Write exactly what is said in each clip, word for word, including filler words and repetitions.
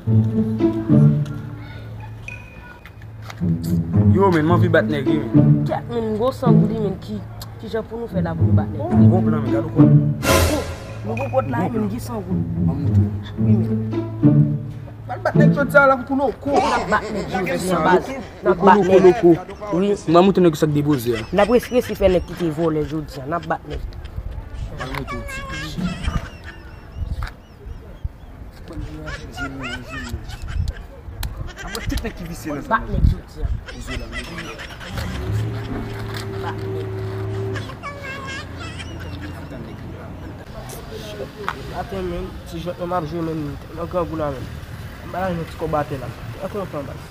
Yo, men, m anvi bat nèg, wi, men. Kèt, men, m gon san goud, men, ki, ki jan pou nou fè la pou nou bat nèg? M gon plan, men, gade w kwè. Oh, nou gon kont la, men, m gen san goud. Ban m montre w. Wi, men. Pral bat nèg jodi a la pou loko. N ap bat nèg jodi a, baz. N ap bat nèg. Loko, loko, loko. Wi, m ap montre nèg sa k depoze a. N ap res-, resi fè nèg kite vòlè jodi a. N ap bat nèg. Pral montre w ti kou. Apre tout nèg ki visye nan zòn nan. Bat nèg jodi a. Bat nèg. Atè, men, ti jwèt mwen m ap jwe, men, nan grangou la, men. M ba yon ti kòb atè la. Trè kontan, baz.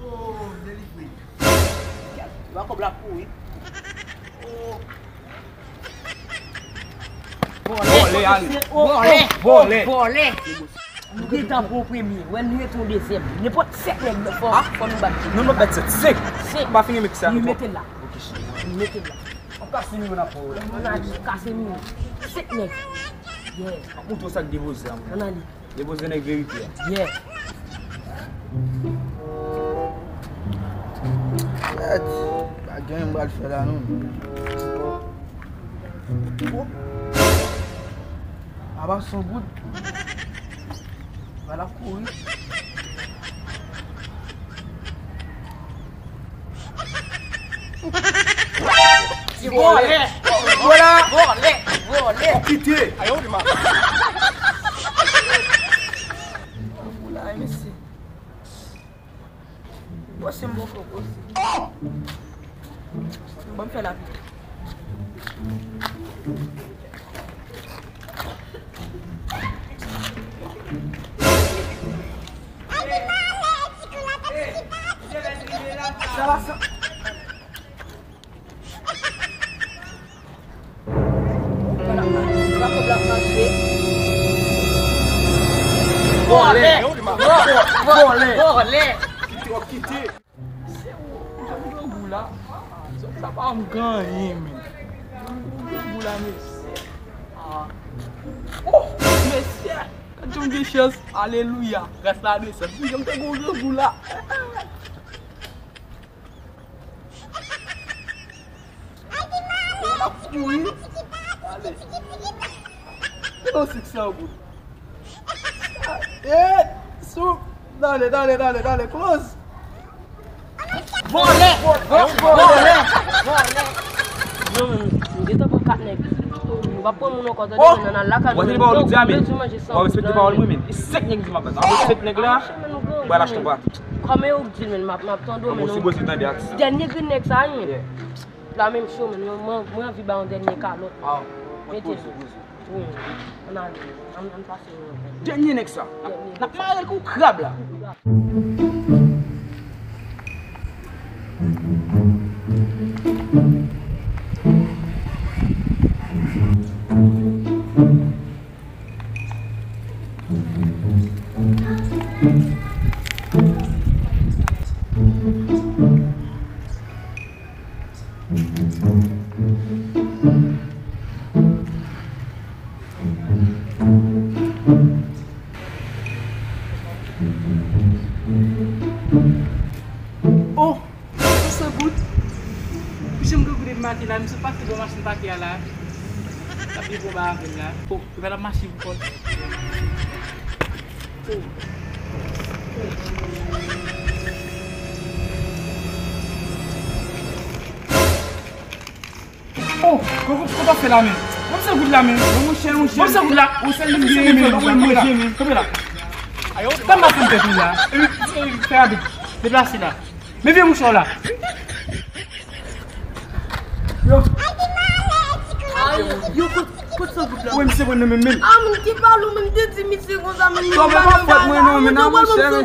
Oh, delivre. Ba kòb la kouri. Oh. Vòlè, vòlè, vòlè, vòlè. Nou gentan pran yon premye. Wè, nou rete yon dezyèm. Nenpòt sèt nèg, fò, fò nou bat. Nou, nou bat sèt. Senk. Senk. M pa fini met sa. Nou mete l la. Ok, cheri. Nou mete l la. An kase nou, n ap pran w la. Ann ale, kase nou. Senk nèg. Yeah. An mouton sa k depoze a. Ann ale. Depoze nèg verite a. Yeah. Kèt. Pa gen anyen m pral fè la non. Apa san goud. Ba la kouri. Ti vòlè. Vòlè. Vòlè. Vòlè. Kite. Ayo, di ma. Ou la, mesye. Bon, se m poko koze. Bon, m fè la. Sa va, sa. Vòlè! Vòlè! Vòlè! Vòlè! Kite, w ap kite. Se ou, jan m grangou la. Zòt sa pa m gen anyen, men. Jan m grangou la, mesye. Ah. Oh, mesye! Gad jan m gen chans. Alelouya. Gras la de sa. Jan m te gon grangou la. L ap kouri. Ale. Li nan sik san goud. Eh, sou. Dale, dale, dale, dale. Close. Vòlè! Vòlè! Vòlè! Vòlè! Yo, men, m gentan pran kat nèg. M p ap pran moun ankò, tande, men, nan lakay nou, nou bezwen manje san goud la, men. W ap respekte pawòl mwen, men. E senk nèg m di m ap bat. Apre senk nèg la, m pral achte yon pati. Kòm e ou k di l, men, m ap, m ap tande w, men, non. Ou sipoze tande ak sa. Dènye grenn nèg sa, wi. Yeah. La menm cho, men, mwen, mwen, mwen anvi ba yon dènye kalòt. Ah, mete. Poze, poze. Wi, ann ale, ann, ann pase yon. Dènye nèg sa. N ap, n ap mare l kou krab la. Oh! San goud. Jan m grangou depi maten la, m sot pase bò machin pake a la. L ap vin pran ba avè m la. Oh, epa l ap mache pou kò l. Oh. Oh, kòman w ap fè la, men? Ban m san goud la, men. Ban m san goud la. Ou sèl li m genyen, men. Ban m manje, men. Kanpe la. Kanpe la. Ban m mache m tèt ou la. Fè rapid. Deplase la. Men vye mouchwa w la. Yo. Ay, yo, kot, kot san goud la? Wi, misye pran nan men m, men. Ah, men ki pale w, men, m te di misye konsa, men. Tonbe pa fòt mwen non, men, nan monchè, men.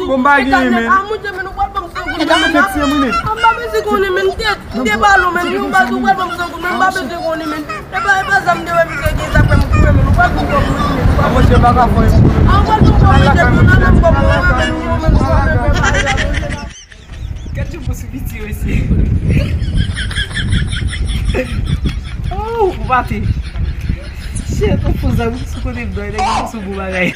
Bon, m pa genyen, men. Ah, monchè, men, ou pral ban m san goud la, men. An ba mesye konnen, men, m te, m te pale w, men, ou pral ban m san goud, men, m ba mesye konnen, men. E pa, e pa sa m te wè misye gen sa fè m koupe, men, ou pral ban m kòb mwen, men. Ah, ou pral ban m kòb mwen, men, ou pral ban m kòb mwen, men. Gad yon bon sou piti yo isi. Oh, ou pate. Shit, ou fou, zanmi, sou kote m dòy, nèg yo sou bon bagay.